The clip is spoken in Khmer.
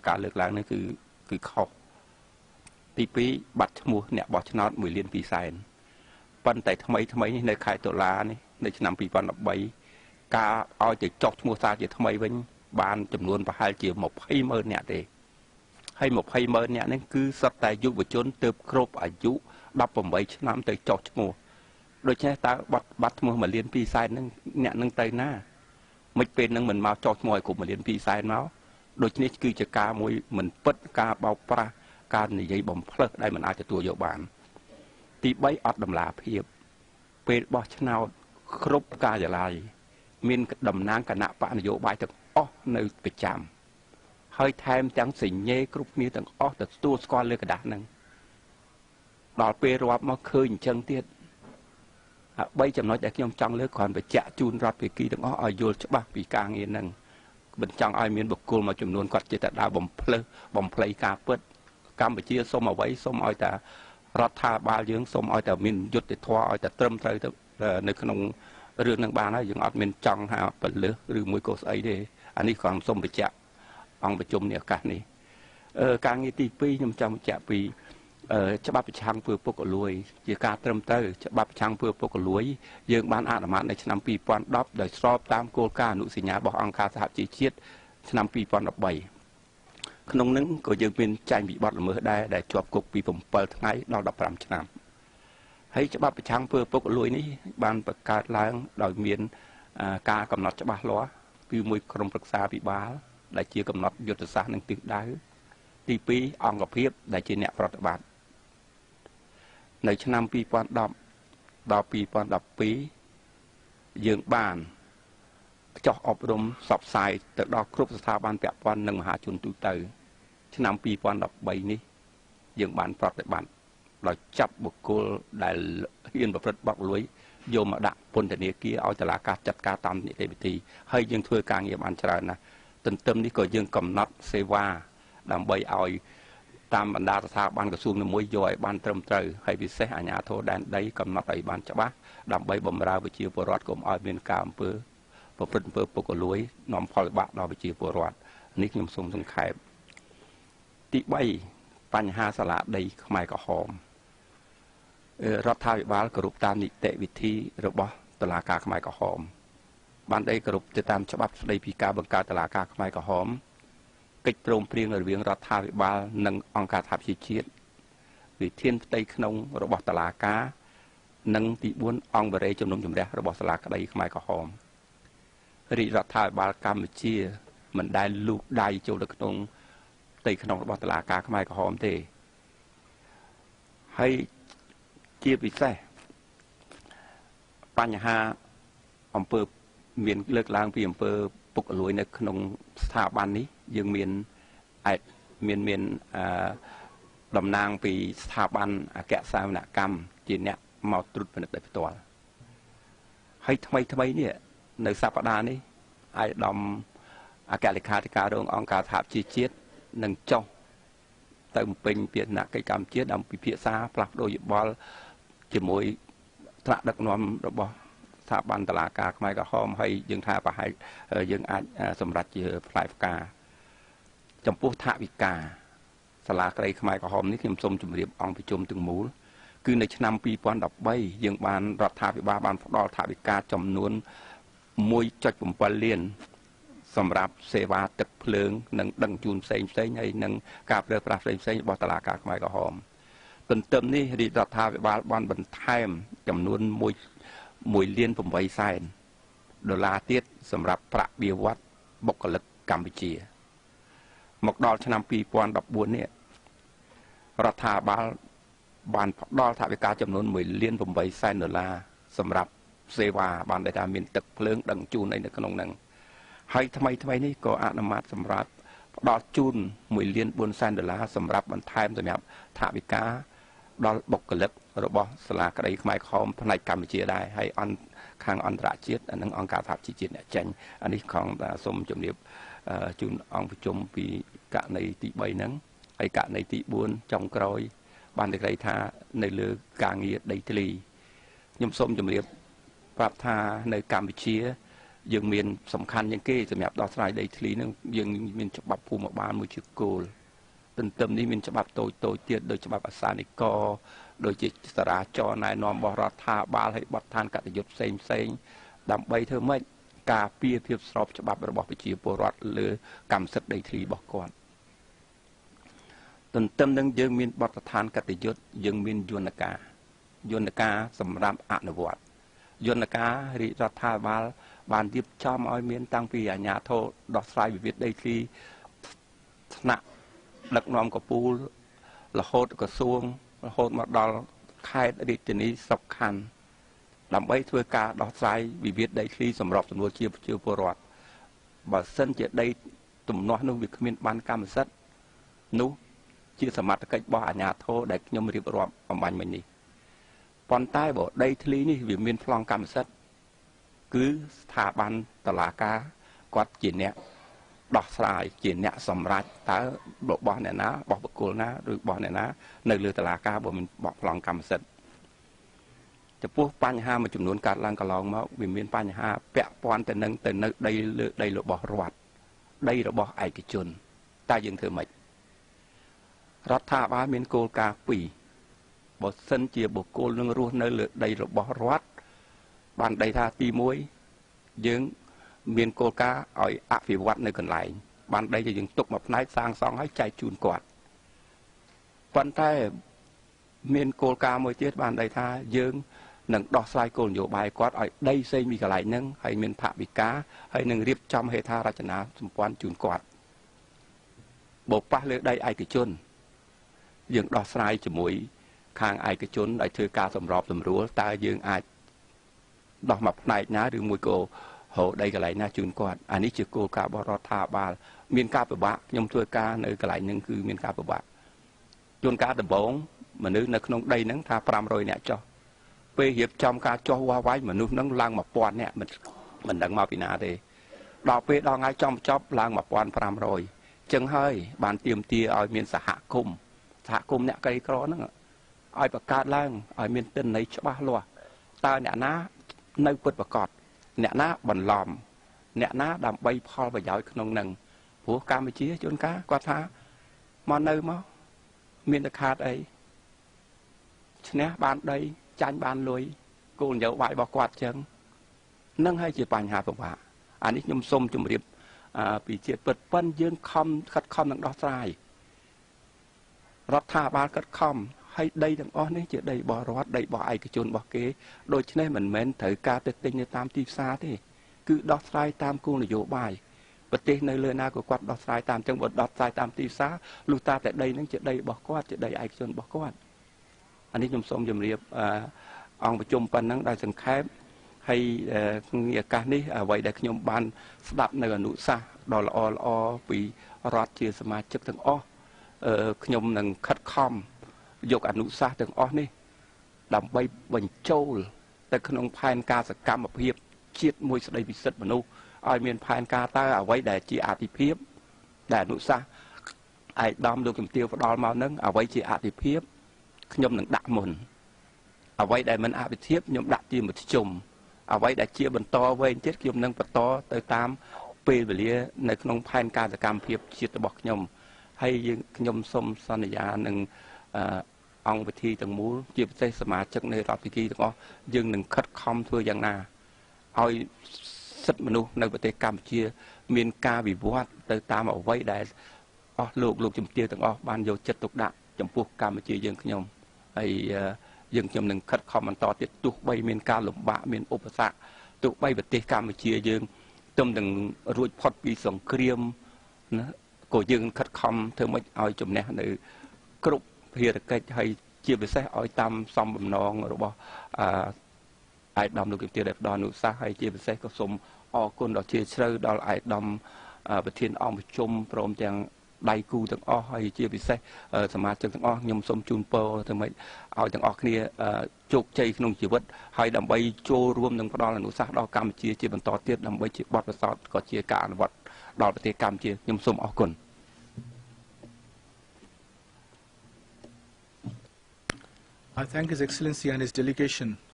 ការលើកឡើងនេះគឺខុសទី2បាត់ឈ្មោះអ្នកបោះឆ្នោត1លាន2សែនប៉ុន្តែថ្មីថ្មីនេះនៅខែតុលានេះនៅឆ្នាំ2013ការឲ្យទៅចុះឈ្មោះសារជាថ្មីវិញបានចំនួនប្រហែលជា200,000នាក់ទេហើយ200,000នាក់នេះគឺសុទ្ធតែយុវជនទើបគ្រប់អាយុ18ឆ្នាំទៅចុះឈ្មោះដូច្នេះតើបាត់ឈ្មោះ1លាន2សែនហ្នឹងអ្នកនឹងទៅណាមិនពេលហ្នឹងមិនមកចុះឈ្មោះឲ្យគ្រប់1លាន2សែនមកដូច្នេះគឺជាការមួយមិនពិតការបោកប្រាស់ការនិយាយបំផ្លើសដែលមិនអាចទទួលយកបានទី3អត់តម្លាភាពពេលបោះឆ្នោតគ្រប់ការិយាល័យមានតំណាងគណៈបកនយោបាយទាំងអស់នៅប្រចាំហើយថែមទាំងសញ្ញេគ្រប់គ្នាទាំងអស់ទទួលស្គាល់លើក្រដាសហ្នឹងដល់ពេលរាប់មកឃើញអញ្ចឹងទៀត3ចំណុចដែលខ្ញុំចង់លើកគ្រាន់បញ្ជាក់ជូនរដ្ឋភាគីទាំងអស់ឲ្យយល់ច្បាស់ពីការងារហ្នឹងមិនចង់ឲ្យមានបុគ្គលមួយចំនួនគាត់ចេះតែដើរបំភ្លើសបំភ្លៃការពិតកម្ពុជាសូមអ្វីសូមឲ្យតែរដ្ឋាភិបាលយើងសូមឲ្យតែមានយុត្តិធម៌ឲ្យតែត្រឹមត្រូវទៅនៅក្នុងរឿងហ្នឹងបានហើយយើងអត់មានចង់ថាពលឹះឬមួយក៏ស្អីទេអានេះគ្រាន់សូមបញ្ជាក់អង្គប្រជុំនេះឱកាសនេះការងារទី2ខ្ញុំចង់បញ្ជាក់ពីច្បាប់ប្រឆាំងអំពើពុករលួយជាការត្រឹមត្រូវច្បាប់ប្រឆាំងអំពើពុករលួយយើងបានអនុម័តនៅឆ្នាំ2010ដោយស្របតាមគោលការណ៍អនុសញ្ញារបស់អង្គការសហប្រជាជាតិឆ្នាំ2013ក្នុងនឹងក៏យើងមានចែងពីបទល្មើសដែរដែលជាប់គុកពី7ថ្ងៃដល់15ឆ្នាំហើយច្បាប់ប្រឆាំងអំពើពុករលួយនេះបានបង្កើតឡើងដោយមានការកំណត់ច្បាស់លាស់គឺមួយក្រុមប្រឹក្សាពិបាលដែលជាកំណត់យុទ្ធសាស្ត្រនិងទិសដៅទី2អង្គភាពដែលជាអ្នកប្រតិបត្តិនៅឆ្នាំ2010ដល់2012យើងបានចុះអប់រំផ្សព្វផ្សាយទៅដល់គ្រប់ស្ថាប័នពាក់ព័ន្ធនិងមហាជនទូទៅឆ្នាំ2013នេះយើងបានប្រតិបត្តិដោយចាប់បុគ្គលដែលហ៊ានប្រព្រឹត្តបទល្មើសយកមកដាក់ពន្ធនាគារឲ្យតុលាការចាត់ការតាមនីតិវិធីហើយយើងធ្វើការងារបានច្រើនណាស់ទន្ទឹមនេះក៏យើងកំណត់សេវាដើម្បីឲ្យតាមបណ្ដាស្ថាប័នក្រសួងមួយយកឲ្យបានត្រឹមត្រូវហើយពិសេសអាជ្ញាធរដែនដីកំណត់ឲ្យបានច្បាស់ដើម្បីបម្រើប្រជាពលរដ្ឋកុំឲ្យមានការអំពើប្រព្រឹត្តអំពើពុករលួយនាំផលវិបាកដល់ប្រជាពលរដ្ឋនេះខ្ញុំសូមសង្ខេបទី3បញ្ហាសាលាដីខ្មែរក្រហមរដ្ឋាភិបាលគោរពតាមនីតិវិធីរបស់តុលាការខ្មែរក្រហមបានដីគោរពទៅតាមច្បាប់ស្តីពីការបង្កើតតុលាការខ្មែរក្រហមកិច្ចព្រមព្រៀងរវាងរដ្ឋាភិបាលនិងអង្គការសហប្រជាជាតិវិធានផ្ទៃក្នុងរបស់តុលាការនិងទី4អង្គបរិយាជំនុំជម្រះរបស់សាលាក្តីខ្មែរក្រហមរាជរដ្ឋាភិបាលកម្ពុជាមិនដែលលូកដៃចូលទៅក្នុងផ្ទៃក្នុងរបស់តុលាការខ្មែរក្រហមទេហើយជាពិសេសបញ្ហាអំពើមានលើកឡើងពីអំពើពុករលួយនៅក្នុងស្ថាប័ននេះយើងមានមានតំណាងពីស្ថាប័នអគ្គសាវនកម្មជាអ្នកមកត្រួតពិនិត្យដោយផ្ទាល់ហើយថ្មីថ្មីនេះនៅសប្តាហ៍នេះអាយដាមអគ្គលេខាធិការរងអង្គការសហប្រជាជាតិនឹងចុះទៅបំពេញភារកិច្ចកម្ពុជាដើម្បីពិភាក្សាផ្លាស់ប្ដូរយោបល់ជាមួយថ្នាក់ដឹកនាំរបស់ស្ថាប័នតុលាការខ្មែរក្រហមហើយយើងថាប្រហែលយើងអាចសម្រេចជាផ្លែផ្កាចំពោះថវិកាសាលាក្តីខ្មែរក្រហមនេះខ្ញុំសូមជម្រាបអង្គប្រជុំទាំងមូលគឺនៅឆ្នាំ2013យើងបានរដ្ឋាភិបាលបានផ្ដល់ថវិកាចំនួន 1.7 លានសម្រាប់សេវាទឹកភ្លើងនិងដឹងជូនផ្សេងផ្សេងហើយនិងការប្រើប្រាស់ផ្សេងផ្សេងរបស់តុលាការខ្មែរក្រហមទន្ទឹមនេះរាជរដ្ឋាភិបាលបានបន្ថែមចំនួន1លាន8សែនដុល្លារទៀតសម្រាប់ប្រាក់បៀវត្សបុគ្គលិកកម្ពុជាមកដល់ឆ្នាំ2014នេះរដ្ឋាភិបាលបានផ្ដល់ថវិកាចំនួន1លាន8សែនដុល្លារសម្រាប់សេវាបានដែលថាមានទឹកភ្លើងដឹងជូនអីនៅក្នុងហ្នឹងហើយថ្មីថ្មីនេះក៏អនុម័តសម្រាប់ផ្ដល់ជូន1លាន4សែនដុល្លារសម្រាប់បន្ថែមសម្រាប់ថវិកាដល់បុគ្គលិករបស់សាលាក្តីខ្មែរក្រហមផ្នែកកម្ពុជាដែរហើយខាងអន្តរជាតិនិងអង្គការសហប្រជាជាតិអ្នកចេញអានេះខំសូមជម្រាបជូនអង្គប្រជុំពីករណីទី3ហ្នឹងហើយករណីទី4ចុងក្រោយបានតែគេថានៅលើការងារដីធ្លីខ្ញុំសូមជម្រាបប្រាប់ថានៅកម្ពុជា យើងមានសំខាន់ជាងគេសម្រាប់ដោះស្រាយដីធ្លីនឹងយើងមានច្បាប់ភូមិបាលមួយជាគោលទន្ទឹមនេះមានច្បាប់តូចតូចទៀតដូចច្បាប់អាសានិករដូចជាសារាចរណែនាំរបស់រដ្ឋាភិបាលហើយបទដ្ឋានកតយុទ្ធផ្សេងផ្សេងដើម្បីធ្វើម៉េចការពារភាពស្របច្បាប់របស់ប្រជាពលរដ្ឋលើកម្មសិទ្ធិដីធ្លីរបស់គាត់ទន្ទឹមនឹងយើងមានបទដ្ឋានកតយុទ្ធយើងមានយន្តការសម្រាប់អនុវត្តយន្តការរាជរដ្ឋាភិបាលបានរៀបចំឲ្យមានតាំងពីអាជ្ញាធរដោះស្រាយវិវាទដីធ្លីថ្នាក់ដឹកនាំកំពូលរហូតក្រសួងរហូតមកដល់ខេត្តរាជធានីស្រុកខណ្ឌដើម្បីធ្វើការដោះស្រាយវិវាទដីធ្លីសម្របសម្រួលជាប្រជាពលរដ្ឋបើសិនជាដីទំនាស់នោះវាគ្មានបានកម្មសិទ្ធិនោះជាសមត្ថកិច្ចរបស់អាជ្ញាធរដែលខ្ញុំរៀបរាប់អំបញ្ញមិញនេះប៉ុន្តែបើដីធ្លីនេះវាមានប្លង់កម្មសិទ្ធិគឺស្ថាប័នតុលាការគាត់ជាអ្នកដោះស្រាយជាអ្នកសម្រេចតើរបស់អ្នកណារបស់បុគ្គលណាឬរបស់អ្នកណានៅលើតុលាការបើមានបកប្លង់កម្មសិទ្ធិចំពោះបញ្ហាមួយចំនួនកើតឡើងកន្លងមកវាមានបញ្ហាពាក់ព័ន្ធទៅនឹងទៅនៅដីលើដីរបស់រដ្ឋដីរបស់ឯកជនតើយើងធ្វើម៉េចរដ្ឋាភិបាលមានគោលការណ៍2បើសិនជាបុគ្គលនឹងរស់នៅលើដីរបស់រដ្ឋបានដីថាទី1យើងមានគោលការណ៍ឲ្យអភិវឌ្ឍនៅកន្លែងបានដីដែលយើងទុកមួយផ្នែកសាងសង់ឲ្យចែកជូនគាត់ប៉ុន្តែមានគោលការណ៍មួយទៀតបានដីថាយើងនឹងដោះស្រាយគោលនយោបាយគាត់ឲ្យដីផ្សេងពីកន្លែងហ្នឹងហើយមានថវិកាហើយនឹងរៀបចំហេដ្ឋារចនាសម្ព័ន្ធជូនគាត់បើប៉ះលើដីឯកជនយើងដោះស្រាយជាមួយខាងឯកជនឲ្យធ្វើការសម្របសម្រួលតើយើងអាចដោះមួយផ្នែកណាឬមួយក៏រកដីកន្លែងណាជូនគាត់អានេះជាគោលការណ៍របស់រដ្ឋាភិបាលមានការពិបាកខ្ញុំធ្វើការនៅកន្លែងហ្នឹងគឺមានការពិបាកជួនកាលដំបូងមនុស្សនៅក្នុងដីហ្នឹងថា500នាក់ចុះពេលរៀបចំការចុះវាស់វែងមនុស្សហ្នឹងឡើង1000នាក់មិនដឹងមកពីណាទេដល់ពេលដល់ថ្ងៃចំចប់ឡើង1500ចឹងហើយបានទាមទារឲ្យមានសហគមន៍អ្នកក្រីក្រហ្នឹងឲ្យបង្កើតឡើងឲ្យមានទិន្នន័យច្បាស់លាស់តើអ្នកណានៅពិតប្រាកដអ្នកណាបន្លំអ្នកណាដើម្បីផលប្រយោជន៍ក្នុងនឹងព្រោះកម្ពុជាជួនកាលគាត់ថាមកនៅមកមានតែខាតអីឈ្នះបានដីចាញ់បានលុយគោលនយោបាយរបស់គាត់ចឹងនឹងហើយជាបញ្ហាពិបាកអានេះខ្ញុំសូមជម្រាបពីជាតិពិតប៉ិនយើងខំខិតខំនឹងដោះស្រាយរដ្ឋាភិបាលខិតខំហើយដីទាំងអស់នេះជាដីរបស់រដ្ឋដីរបស់ឯកជនរបស់គេដូច្នេះមិនមែនត្រូវការទៅទិញនៅតាមទីផ្សារទេគឺដោះស្រាយតាមគោលនយោបាយប្រទេសនៅលើណាក៏គាត់ដោះស្រាយតាមចឹងបើដោះស្រាយតាមទីផ្សារលុះតាតែដីហ្នឹងជាដីរបស់គាត់ជាដីឯកជនរបស់គាត់អានេះខ្ញុំសូមជម្រាបអង្គប្រជុំប៉ុណ្ណឹងដោយសង្ខេបហើយក្នុងឱកាសនេះអ្វីដែលខ្ញុំបានស្ដាប់នៅអនុសាសន៍ដ៏ល្អល្អពីរដ្ឋជាសមាជិកទាំងអស់ខ្ញុំនឹងខិតខំយកអនុសាសន៍ទាំងអស់នេះដើម្បីបញ្ចូលទៅក្នុងផែនការសកម្មភាពជាតិមួយស្ដីពីសិទ្ធិមនុស្សឲ្យមានផែនការតើអ្វីដែលជាអាទិភាពដែលអនុសាសន៍ឯកឧត្តមលោកជំទាវផ្ដល់មកនឹងអ្វីជាអាទិភាពខ្ញុំនឹងដាក់មុនអ្វីដែលមិនអភិធិភាពខ្ញុំដាក់ជាមធ្យមអ្វីដែលជាបន្តវែងទៀតខ្ញុំនឹងបន្តទៅតាមពេលវេលានៅក្នុងផែនការសកម្មភាពជាតិរបស់ខ្ញុំហើយយើងខ្ញុំសូមសន្យានឹងអង្គវិធីទាំងមូលជាពិសេសសមាជិកនៃរដ្ឋាភិបាលទាំងអស់យើងនឹងខិតខំធ្វើយ៉ាងណាឲ្យសិទ្ធិមនុស្សនៅប្រទេសកម្ពុជាមានការវិវត្តទៅតាមអ្វីដែលអស់លោកជំទាវទាំងអស់បានយកចិត្តទុកដាក់ចំពោះកម្ពុជាយើងខ្ញុំហើយយើងខ្ញុំនឹងខិតខំបន្តទៀតទោះបីមានការលំបាកមានឧបសគ្គទោះបីប្រទេសកម្ពុជាយើងទើបនឹងរួចផុតពីសង្គ្រាមណាក៏យើងខិតខំធ្វើម៉េចឲ្យជំនះនៅគ្រប់ភារកិច្ចហើយជាពិសេសឲ្យតាមសំបំណងរបស់ឯកឧត្តមលោកជំទាវដែលផ្ដល់អនុសាសន៍ហើយជាពិសេសក៏សូមអរគុណដ៏ជ្រាលជ្រៅដល់ឯកឧត្តមប្រធានអង្គប្រជុំព្រមទាំងដៃគូទាំងអស់ហើយជាពិសេសសមាជិកទាំងអស់ខ្ញុំសូមជូនពរធ្វើម៉េចឲ្យទាំងអស់គ្នាជោគជ័យក្នុងជីវិតហើយដើម្បីចូលរួមនឹងផ្ដល់អនុសាសន៍ដល់កម្ពុជាជាបន្តទៀតដើម្បីជាបទពិសោធន៍ក៏ជាការអនុវត្តដល់ប្រទេសកម្ពុជាខ្ញុំសូមអរគុណ I thank His Excellency and his delegation